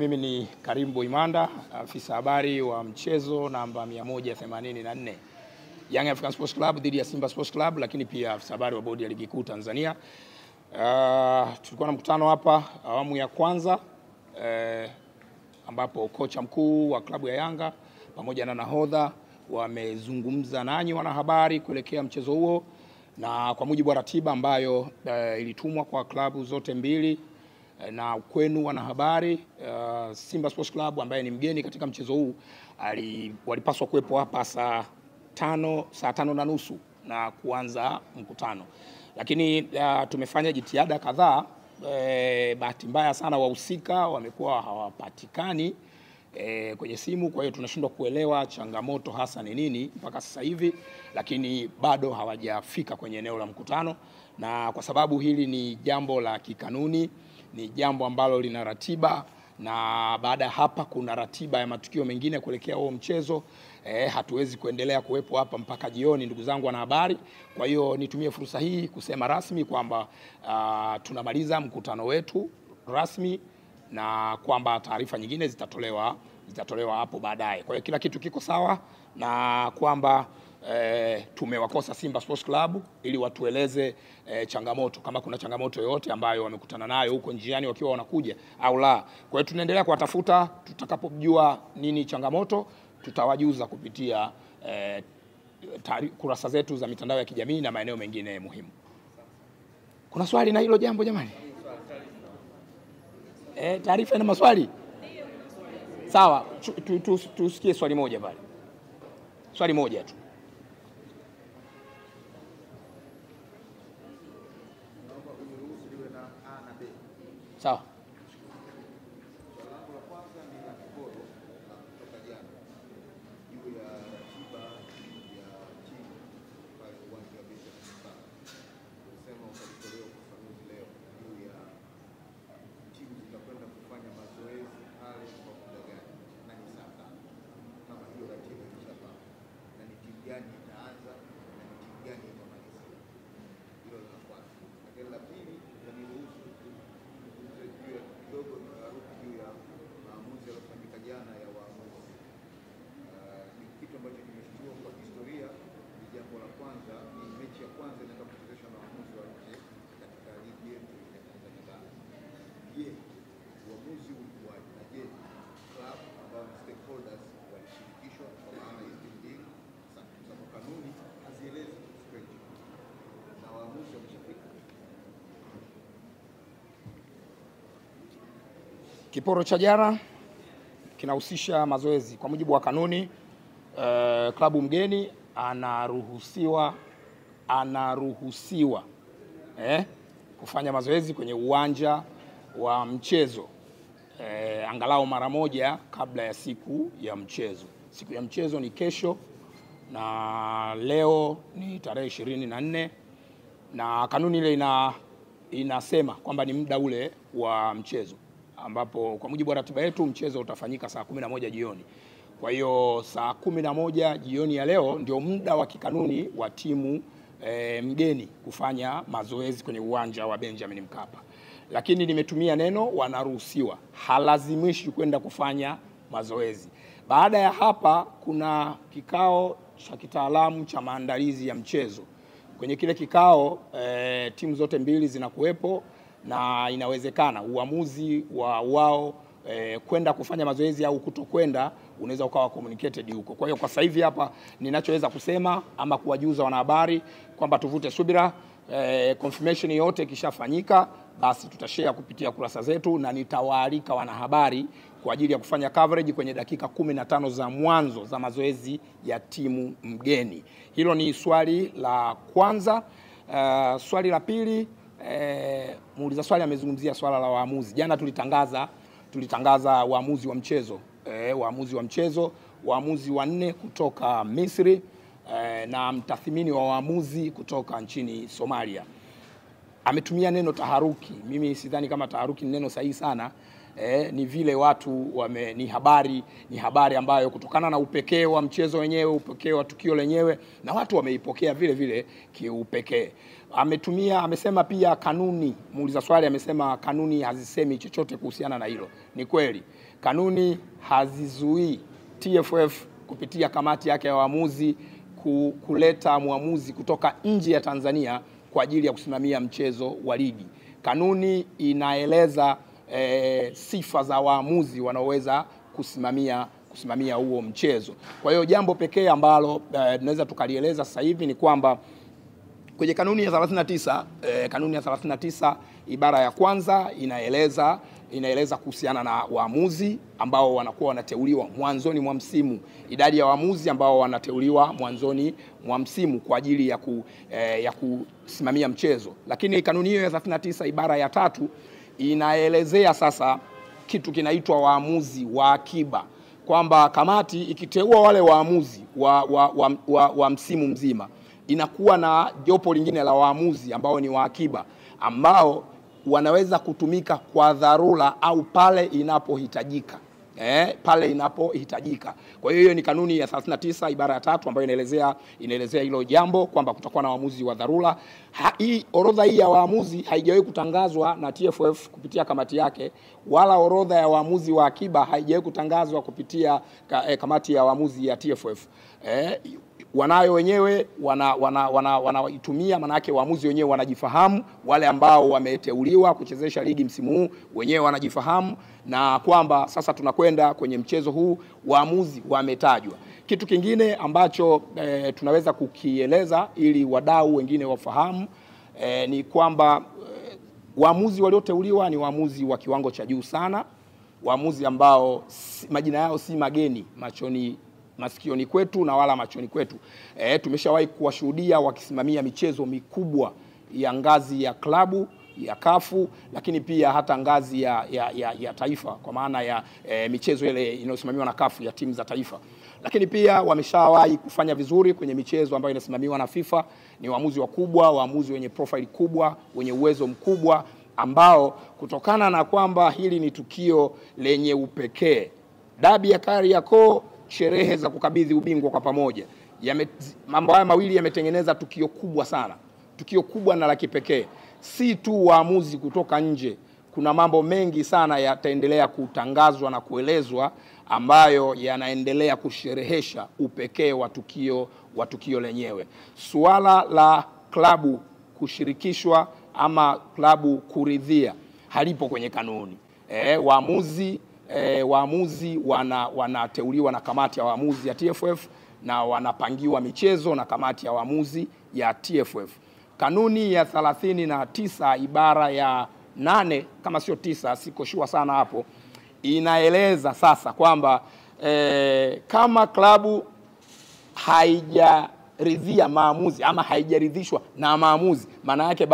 Mimi ni Karim Boimanda, afisa habari wa mchezo namba 184 Young African Sports Club dhidi ya Simba Sports Club, lakini pia afisa habari wa bodi ya ligi kuu Tanzania. Tulikuwa na mkutano hapa awamu ya kwanza ambapo kocha mkuu wa klabu ya Yanga pamoja na nahodha wamezungumza nanyi wanahabari kuelekea mchezo huo, na kwa mujibu wa ratiba ambayo ilitumwa kwa klabu zote mbili na kwenu wanahabari, Simba Sports Club ambaye ni mgeni katika mchezo huu walipaswa kuwepo hapa saa 5:30 na kuanza mkutano. Lakini tumefanya jitihada kadhaa, bahati mbaya sana wahusika wamekuwa hawapatikani kwenye simu, kwa hiyo tunashindwa kuelewa changamoto hasa ni nini mpaka sasa hivi, lakini bado hawajafika kwenye eneo la mkutano. Na kwa sababu hili ni jambo la kikanuni, ni jambo ambalo lina ratiba, na baada hapa kuna ratiba ya matukio mengine kuelekea huo mchezo, hatuwezi kuendelea kuwepo hapa mpaka jioni, ndugu zangu wanahabari. Kwa hiyo nitumie fursa hii kusema rasmi kwamba tunamaliza mkutano wetu rasmi na kwamba taarifa nyingine zitatolewa hapo baadaye. Kwa hiyo kila kitu kiko sawa, na kwamba tumewakosa Simba Sports Club ili watueleze changamoto, kama kuna changamoto yoyote ambayo wamekutana nayo huko njiani wakiwa wanakuja au la. Kwa hiyo tunaendelea kuwatafuta, tutakapojua nini changamoto tutawajuza kupitia kurasa zetu za mitandao ya kijamii na maeneo mengine muhimu. Kuna swali na hilo jambo jamani? Taarifa na maswali? Sawa, tusikie swali moja pale. Swali moja tu. Sawa. Swali langu la kwanza ni la kikoro la kutoka jana juu ya ratiba ya timu pale uwanja wa Benjamin Mkapa. Ulisema utatolewa ufafanuzi leo juu ya timu zitakwenda kufanya mazoezi pale kwa muda gani na ni saa ngapi, kama hiyo ratiba imeshapangwa, na ni timu gani itaanza na ni timu gani itamalizia. Hilo la kwanza. Lakini la pili, niruhusu kidogo taharuki juu ya maamuzi yaliyofanyika jana ya waamuzi. Ni kitu ambacho kimeshtua kwa historia. Ni jambo la kwanza, ni mechi ya kwanza inaenda kuchezeshwa na waamuzi wa nje katika ligi yetu ya Tanzania Bara. Je, uamuzi ulikuwaje? Na je, club ambao ni stakeholders walishirikishwa kwa maana hizi timu mbili? Sababu kanuni hazielezi sequential na waamuzi wameshafika. Kiporo cha jana kinahusisha mazoezi. Kwa mujibu wa kanuni, klabu mgeni anaruhusiwa kufanya mazoezi kwenye uwanja wa mchezo angalau mara moja kabla ya siku ya mchezo. Siku ya mchezo ni kesho na leo ni tarehe 24, na kanuni ile inasema kwamba ni muda ule wa mchezo, ambapo kwa mujibu wa ratiba yetu mchezo utafanyika saa 11 jioni. Kwa hiyo saa 11 jioni ya leo ndio muda wa kikanuni wa timu mgeni kufanya mazoezi kwenye uwanja wa Benjamin Mkapa. Lakini nimetumia neno wanaruhusiwa, halazimishi kwenda kufanya mazoezi. Baada ya hapa kuna kikao cha kitaalamu cha maandalizi ya mchezo. Kwenye kile kikao timu zote mbili zinakuwepo, na inawezekana uamuzi wa wao kwenda kufanya mazoezi au kutokwenda unaweza ukawa communicated huko. Kwa hiyo kwa sasa hivi hapa ninachoweza kusema ama kuwajuza wanahabari kwamba tuvute subira, confirmation yote ikishafanyika basi tutashare kupitia kurasa zetu, na nitawaalika wanahabari kwa ajili ya kufanya coverage kwenye dakika 15 za mwanzo za mazoezi ya timu mgeni. Hilo ni swali la kwanza. Swali la pili, muuliza swali amezungumzia swala la waamuzi. Jana tulitangaza waamuzi wa mchezo, waamuzi wanne kutoka Misri na mtathimini wa waamuzi kutoka nchini Somalia. Ametumia neno taharuki. Mimi sidhani kama taharuki ni neno sahihi sana. Ni vile watu ni habari ambayo kutokana na upekee wa mchezo wenyewe, upekee wa tukio lenyewe, na watu wameipokea vile vile kiupekee. Amesema pia kanuni, muuliza swali amesema kanuni hazisemi chochote kuhusiana na hilo. Ni kweli. Kanuni hazizuii TFF kupitia kamati yake ya waamuzi kuleta mwamuzi kutoka nje ya Tanzania kwa ajili ya kusimamia mchezo wa ligi. Kanuni inaeleza sifa za waamuzi wanaoweza kusimamia huo mchezo. Kwa hiyo jambo pekee ambalo tunaweza tukalieleza sasa hivi ni kwamba kwenye kanuni ya 39, kanuni ya 39 ibara ya kwanza inaeleza kuhusiana na waamuzi ambao wanakuwa wanateuliwa mwanzoni mwa msimu, idadi ya waamuzi ambao wanateuliwa mwanzoni mwa msimu kwa ajili ya kusimamia mchezo. Lakini kanuni hiyo ya 39 ibara ya 3 inaelezea sasa kitu kinaitwa waamuzi wa akiba, kwamba kamati ikiteua wale waamuzi wa msimu mzima inakuwa na jopo lingine la waamuzi ambao ni wa akiba, ambao wanaweza kutumika kwa dharura au pale inapohitajika. Pale inapohitajika. Kwa hiyo hiyo ni kanuni ya 39 ibara ya 3 ambayo inaelezea hilo jambo kwamba kutakuwa na waamuzi wa dharura. Hii orodha hii ya waamuzi haijawahi kutangazwa na TFF kupitia kamati yake, wala orodha ya waamuzi wa akiba haijawahi kutangazwa kupitia kamati ya waamuzi ya TFF. Wanayo wenyewe wanaitumia, maana yake waamuzi wenyewe wanajifahamu, wale ambao wameteuliwa kuchezesha ligi msimu huu wenyewe wanajifahamu, na kwamba sasa tunakwenda kwenye mchezo huu waamuzi wametajwa. Kitu kingine ambacho tunaweza kukieleza ili wadau wengine wafahamu ni kwamba waamuzi walioteuliwa ni waamuzi wa kiwango cha juu sana, waamuzi ambao majina yao si mageni machoni masikioni kwetu na wala machoni kwetu. Tumeshawahi kuwashuhudia wakisimamia michezo mikubwa ya ngazi ya klabu, ya kafu, lakini pia hata ngazi ya taifa, kwa maana ya michezo ile inayosimamiwa na kafu ya timu za taifa. Lakini pia wameshawahi kufanya vizuri kwenye michezo ambayo inasimamiwa na FIFA. Ni waamuzi wakubwa, waamuzi wenye profile kubwa, wenye uwezo mkubwa, ambao kutokana na kwamba hili ni tukio lenye upekee, dabi ya Kariakoo, sherehe za kukabidhi ubingwa kwa pamoja, mambo haya mawili yametengeneza tukio kubwa sana, tukio kubwa na la kipekee. Si tu waamuzi kutoka nje, kuna mambo mengi sana yataendelea kutangazwa na kuelezwa ambayo yanaendelea kusherehesha upekee wa tukio lenyewe. Suala la klabu kushirikishwa ama klabu kuridhia halipo kwenye kanuni. Waamuzi wanateuliwa na kamati ya waamuzi ya TFF na wanapangiwa michezo na kamati ya waamuzi ya TFF. Kanuni ya 39 ibara ya 8 kama sio 9, siko sure sana hapo, inaeleza sasa kwamba kama klabu haijaridhia maamuzi ama haijaridhishwa na maamuzi, maana yake